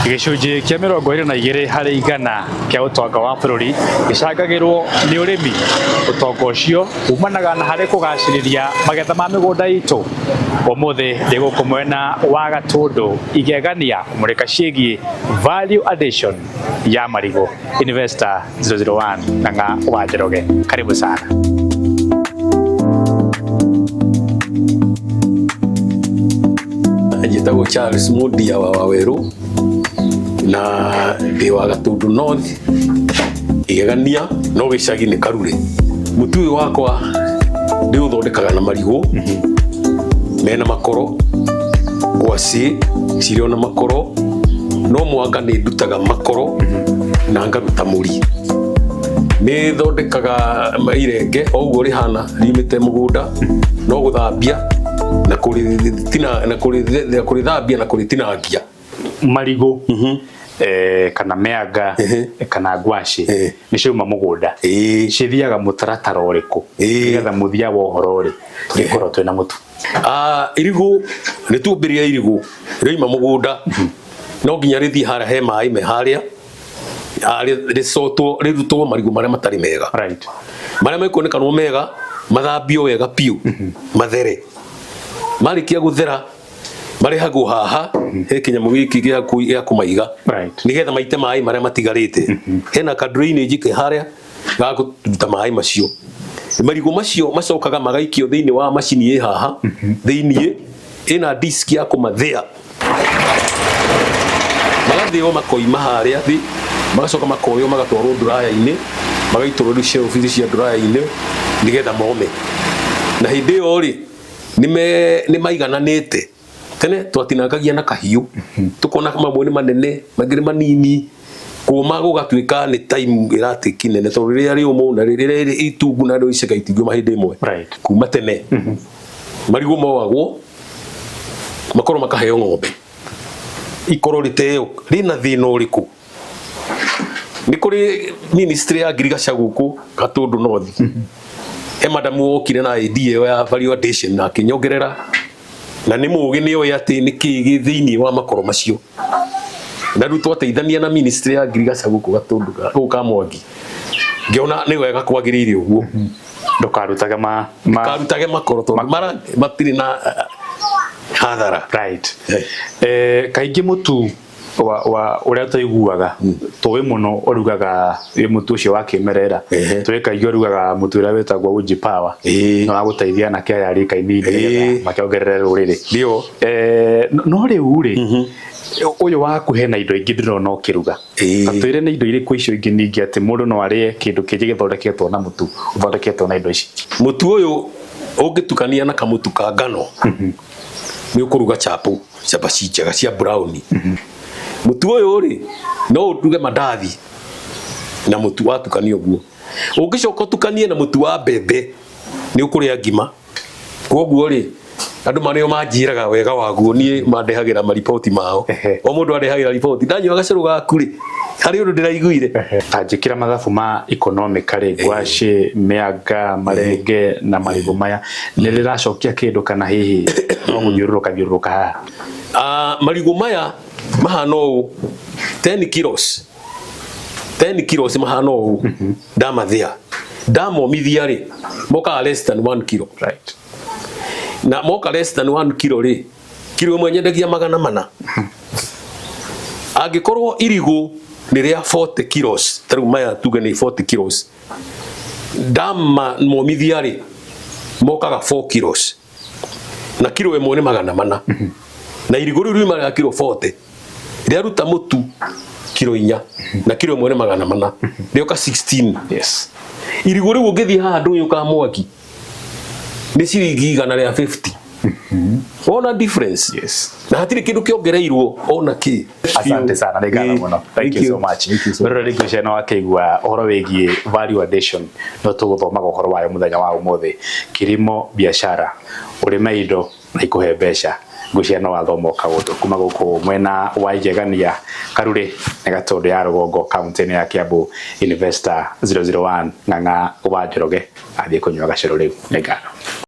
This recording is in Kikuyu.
Gĩcunjĩ kĩa 22% kĩa ũtonga wa bũrũri gĩcangagĩrwo nĩ ũrĩmi. Ũtonga ũcio umanaga na harĩ kũgacĩrithia magetha ma mĩgũnda itũ. Ũmũthĩ ndĩ gũkũ mwena wa Gatũndũ igegania kũmũrĩka ciĩgiĩ value addition ya marigũ. Investor 001 Ng'ang'a wa Njoroge, karibu sana. Njĩtagwo Charles Mundia wa Wawerũ na ndĩ wa Gatundu North, Igegania, no gĩcagi nĩ Karure. Mũtu ũyũ wakwa ndĩũthondekaga na marigũ mena makoro, ngwacĩ cirĩ ona makoro, no mwanga nĩ ndutaga makoro na ngaruta mũri. Nĩ thondekaga irenge o ũguo rĩhana riumĩte mũgũnda, no gũthambia na kũrĩtina na kũrĩthambia na kũrĩtinangia. Marigũ kana mĩanga kana ngwacĩ nĩ ciauma mũgũnda, cithiaga mũtaratara ũrĩkũ nĩgetha mũthia wa ũhoro rĩ tũgĩkorwo twĩna mũtu? Irigũ nĩ tuambĩrĩria irigũ rĩauma mũgũnda no nginya rĩthiĩ harĩa he maĩ me harĩa rĩcotwo rĩrutwo marigũ marĩa matarĩ mega. Marĩa mekuonekanwo mega mathambio wega piũ mathere. Marĩkia gũthera marehagwo haha he kĩnyamũ gĩkĩ gĩa kũmaiga nĩgetha maite maĩ marĩa matigarĩte. Hena ka drainage ke harĩa ga kũruta maĩ macio. Marigũ macio macokaga magaikio thĩinĩ wa macini ĩ haha thĩinĩ ĩna disk ya kũmathĩa, magathĩo makoima harĩa thĩ, magacoka makoywo magatwarwo nduraya-inĩ, magaitũrwo rĩu shelf cia nduraya-inĩ nĩgetha mome. Na hĩndĩ ĩyo rĩ nĩ maigananĩte. Tene twatinangagia na kahiũ tukona mamwe nĩ manene mangĩ nĩ manini, kũma gũgatuĩka nĩ time ĩratĩki nene tondũ rĩrĩa rĩũmũ na rĩrĩa itungu na rĩu iceka itingiuma hĩndĩ ĩmwe. Kuma tene marigũ moagwo makorwo makaheo ng'ombe ikorwo rĩteo rĩna thĩna ũrĩkũ. Nĩ kũrĩ ministry ya ngirigaca gũkũ Gatũndũ North, he madamu wokire na idea ĩyo ya value addition na akĩnyongerera, na nĩ mũgĩ nĩ oĩ atĩ nĩ kĩĩ gĩ thĩinĩ wa makoro macio. Na rĩu twateithania na ministry ya ngirigaca gũkũ Gatũndũ gũkũ Kamwangi, ngĩona nĩ wega kwagĩrĩire ũguo. Ndũkarutage ma Ndũkarutage makoro tondũ matirĩ na hathara. Kaingĩ mũtu wa ũrĩa tũiguaga tũĩ mũno ũrugaga wĩ mũtu ũcio wa kĩmerera, tũĩ kaingĩ ũrugaga mũtu ũrĩa wĩtagwo uji power, na wa gũteithia anake aya rika inini nĩgetha makĩongerere rũrĩrĩ. No rĩu rĩ ũyũ waku hena indo ingĩ ndĩrona ũkĩruga. Atwĩre nĩ indo irĩkũ icio ingĩ ningĩ atĩ mũndũ no arĩe kĩndũ kĩngĩ gĩthondeketwo na mũtu ũthondeketwo na indo ici? Mũtu ũyũ ũngĩtukania na kamũtu ka ngano nĩ ũkũruga chapo, cabaci njega cia brownie. Mũtu ũyũ rĩ no ũruge mandathi na mũtu watukania ũguo. Ũngĩcoka ũtukanie na mũtu wa mbembe nĩ ũkũrĩa ngima. Koguo rĩ andũ marĩa manjĩraga wega waguo niĩ mandehagĩra mariboti mao. O mũndũ andehagĩra riboti, ndanyua gacũrũ gaku rĩ harĩ ũndũ ndĩraiguire. Ta njĩkĩra mathabu ma economic rĩ, ngwacĩ, mĩanga, marenge na marigũ maya nĩ rĩracokia kĩndũ kana hihi no gũthiũrũrũka thiũrũrũka haha? Marigũ maya mahana ũũ 10 kilos, 10 kilos mahana ũũ, ndamathĩa ndamomithia rĩ mokaga less than 1 kilo. Na moka less than 1 kilo rĩ, kilo ĩmwe nyendagia 400. Angĩkorwo irigũ nĩ rĩa 40 kilos, ta rĩu maya tuge nĩ 40 kilos, ndamomithia rĩ mokaga 4 kilos, na kilo ĩmwe nĩ 400. Na irigũ rĩu riuma rĩa kilo 40 rĩaruta mũtu kilo 4, na kilo ĩmwe nĩ 400, rĩoka 16. Irigũ rĩu ũngĩthiĩ haha ndũnyũ ka Mwangi nĩ ciringi 150. Wona difference? Na hatirĩ kĩndũ kĩongereirwo ona kĩ. Asante sana, nĩ ngatho mũno. Thank you so much. Rĩrĩa rĩngĩ ũcio no akĩigua ũhoro wĩgiĩ value addition, no tũgũthomaga ũhoro wayo mũthenya wa ũmũthĩ. Kilimo biashara, ũrĩme indo na ikũhe mbeca. Ngwĩciria no wathoma kaũndũ kuma gũkũ mwena wa Igegania, Karure nĩ Gatũndũ ya Rũgongo, kaunti-inĩ ya Kiambu. Investor 001 Ng'ang'a wa Njoroge athiĩ kũnyua gacũrũ rĩu. Nĩ ngatho.